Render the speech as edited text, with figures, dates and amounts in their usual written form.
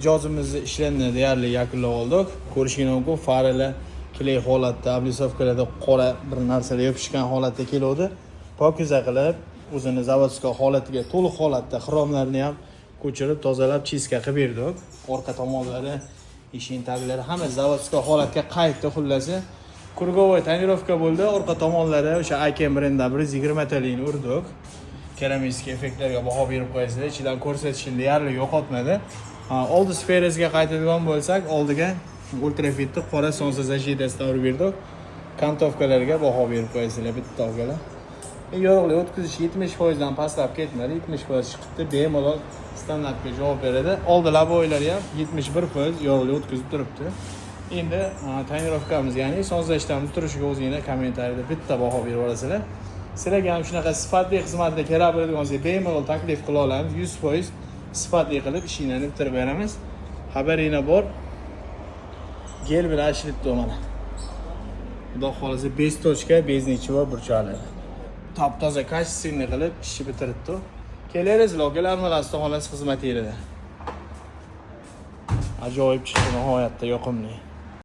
Mijozimizni ishlarini deyarli yakunlab oldik. Ko'rishingiz mumkin, faralar клей holatda, облицовка larda qora bir narsalar yopishgan holatda keluvdi. Pokiza qilib, o'zini заводской holatiga, to'liq holatda xromlarni ham ko'chirib, tozalab, чистка qilib berdik. Orqa tomonlari, eshikning taglari hamma заводской holatga qaytdi xullasi. Круговой тонировка bo'ldi. Orqa tomonlari o'sha Aken brendidan 120 talikni urdik. Керамический effektlarga baho berib qo'yasizlar. Ichidan ko'rsatishini deyarli yo'qotmadi. Ha, oldi sferasiga qaytadigan bo'lsak, oldiga Ultrafitni qora солнцезащита sidan urib berdik. Окантовка larga baho berib qo'yasizlar bitta okalar. Yorug'lik o'tkazish 70% dan pastlab ketmadi, 70% chiqibdi, bemalol standartga javob beradi. Oldi лобовой lari ham 71% yorug'lik o'tkazib turibdi. Endi тонировка miz, ya'ni солнцезащита miz turishiga o'zinglar kommentariyada bitta baho berib olasizlar. Sizlarga ham shunaqa sifatli xizmatni kerak bo'ladigan bo'lsa, bemalol taklif qila olamiz. 100% sifatli qilib ishinglarni bitirib beramiz. Xabaringlar bor. Gel bilan ishlatdi mana. Xudo xohlasa, 5 точка, без ничего burchaklar. Top toza, качественный qilib ishni bitiribdi. Kelaverasizlar, akalar, Armalar ustaxonasi xizmatinglarda. Ajoyib chiqdi, nihoyatda yoqimli.